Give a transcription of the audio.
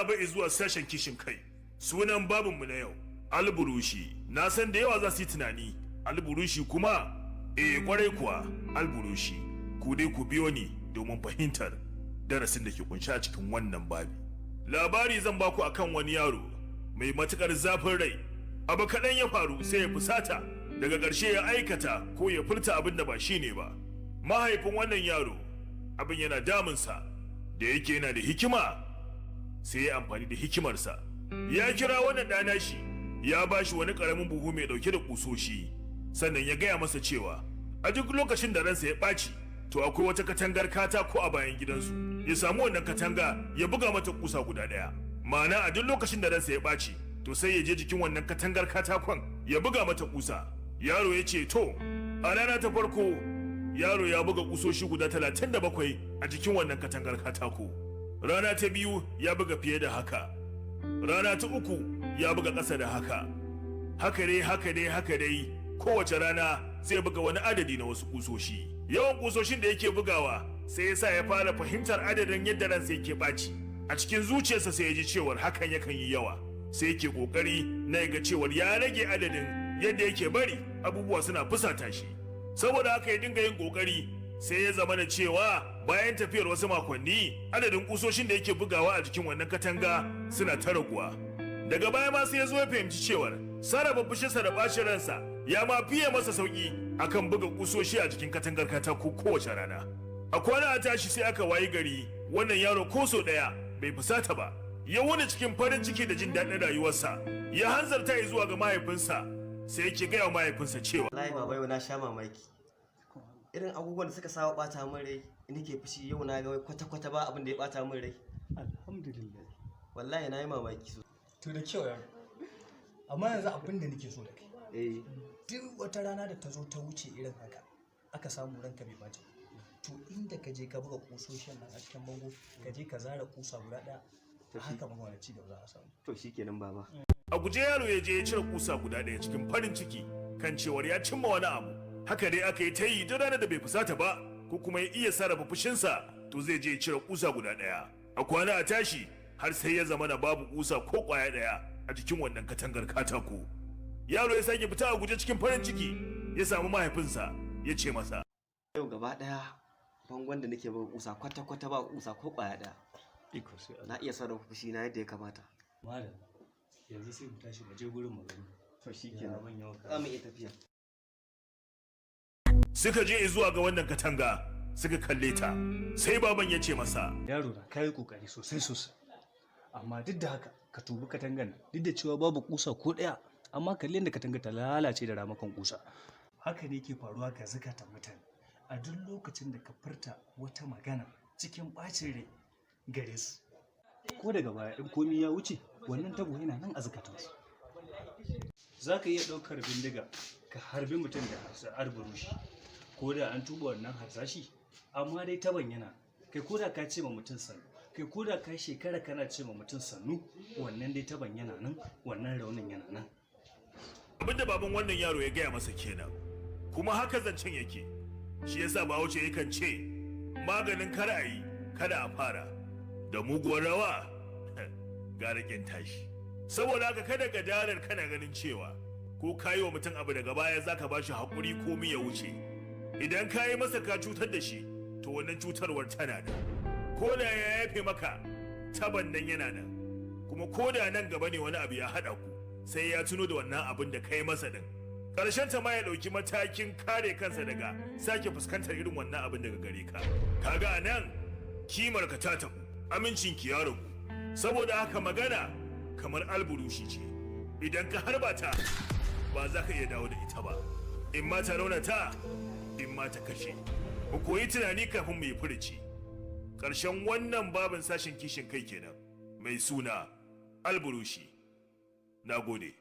Maraba zuwa sashen kishin kai. Sunan babinmu na yau, alburushi. Na san da yawa za su yi tunani, alburushi kuma? Eh, kwarai kuwa, alburushi. Ku dai ku biyo ni domin fahimtar darasin da ke kunshi a cikin wannan babi. Labari zan baku akan wani yaro mai matukar zafin rai. Abu kaɗan ya faru sai ya fusata, daga ƙarshe ya aikata ko ya furta abin da ba shi ne ba. Mahaifin wannan yaro abin yana damunsa, da yake yana da hikima, sai ya amfani da hikimarsa. Ya kira wannan ɗana shi, ya ba shi wani ƙaramin buhu mai ɗauke da ƙusoshi, sannan ya gaya masa cewa a duk lokacin da ransa ya ɓaci, to akwai wata katangar katako a bayan gidansu, ya samu wannan katanga ya buga mata ƙusa guda ɗaya. Ma'ana, a duk lokacin da ransa ya ɓaci, to sai ya je jikin wannan katangar katakon ya buga mata ƙusa. Yaro ya ce to, a rana ta farko yaro ya buga ƙusoshi guda 37 a jikin wannan katangar katako. Rana ta biyu ya buga fiye da haka. Rana ta uku ya buga ƙasa da haka. Haka dai, haka dai, haka dai, kowace rana zai buga wani adadi na wasu ƙusoshi. Yawan ƙusoshin da yake bugawa sai ya sa ya fara fahimtar adadin yadda ransa yake ɓaci. A cikin zuciyarsa sai ya ji cewar hakan yakan yi yawa, sai yake ƙoƙari na ya ga cewar ya rage adadin yadda yake bari abubuwa suna fusata shi. Saboda haka ya dinga yin ƙoƙari, sai ya zama da cewa bayan tafiyar wasu makonni, adadin kusoshin da yake bugawa a jikin wannan katanga suna ta raguwa. Daga baya ma sai ya zo ya fahimci cewar sarrafa fushinsa da bacin ransa ya ma fiye masa sauki akan buga kusoshi a jikin katangar katako kowace rana. A kwana a tashi sai aka wayi gari wannan yaro ko sau ɗaya bai fusata ba. Ya wuni cikin farin ciki da jin daɗin rayuwarsa. Ya hanzarta ya zuwa ga mahaifinsa, sai yake gaya wa mahaifinsa cewa, Wallahi baba, yau na sha mamaki. Irin abubuwan da suka saba bata min rai nake fushi, yau na ga wai kwata-kwata ba abin da ya bata min rai. Alhamdulillah. Wallahi na yi mamaki sosai. To, da kyau yaro. Amma yanzu abin da nake so da kai, duk wata rana da ta zo ta wuce irin haka, aka samu ranka bai ɓaci ba, to inda ka je ka buga kusoshin nan a cikin bango, ka je ka zara kusa guda ɗaya. A haka ma wani ci gaba za a samu. To shikenan, baba. A guje yaro ya je ya cire kusa guda ɗaya cikin farin ciki kan cewar ya cimma wani abu. Haka dai aka yi ta yi, duk ranar da bai fusata ba ko kuma ya iya sarrafa fushinsa, to zai je ya cire kusa guda ɗaya. A kwana a tashi har sai ya zama na babu kusa ko kwaya ɗaya a jikin wannan katangar katako. Yaro ya sake fita a guje cikin farin ciki, ya samu mahaifinsa, ya ce masa, Yau gaba daya bangon da nake buga kusa kwata-kwata ba kusa ko kwaya daya. Iko sai Allah. Na iya sarrafa fushi na yadda ya kamata. Malam, yanzu sai mu tashi mu je gurin mu gani. To Ya shikenan. abin yau Za mu iya tafiya. Suka je zuwa ga wannan katanga, suka kalle ta, sai baban ya ce masa, Yaro na, kayi kokari sosai sosai. Amma duk da haka ka tubi katangar nan, duk da cewa babu kusa ko ɗaya, amma kalli yadda katangar ta lalace da ramakan kusa. Haka ne ke faruwa ga zukatan mutane. A duk lokacin da ka furta wata magana cikin ɓacin rai gare su, ko daga baya in komi ya wuce, wannan tabo yana nan a zukatansu. Za ka iya ɗaukar bindiga ka harbi mutum da alburushi, ko da an tuba wannan harsashi, amma dai taban yana kai. Ko da ka ce ma mutum sannu, kai ko da ka shekara kana ce ma mutum sannu, wannan dai taban yana nan, wannan raunin yana nan. Abinda baban wannan yaro ya gaya masa kenan, kuma haka zancen yake. Shi yasa Bahaushe yakan ce maganin kar a yi kada a fara, da muguwar rawa gara ƙin tashi. Saboda haka kada gadarar kana ganin cewa ko ka yi wa mutum abu, daga baya zaka ba shi haƙuri komi ya wuce. Idan ka yi masa ka cutar da shi, to wannan cutarwar tana nan. Ko da ya yafe maka, taban nan yana nan. Kuma ko da nan gaba ne wani abu ya haɗa ku, sai ya tuno da wannan abin da kai masa din. Ƙarshen ta ma ya ɗauki matakin kare kansa daga sake fuskantar irin wannan abin daga gare ka. Kaga a nan kimar ka ta tabu, amincin ki ya ragu. Saboda haka magana kamar alburushi ce, idan ka harba ta ba za ka iya dawo da ita ba, in ma ta raunata, in ma ta kashe. Mu koyi tunani kafin mu yi furuci. Ƙarshen wannan babin sashen kishin kai kenan, mai suna alburushi. Na gode.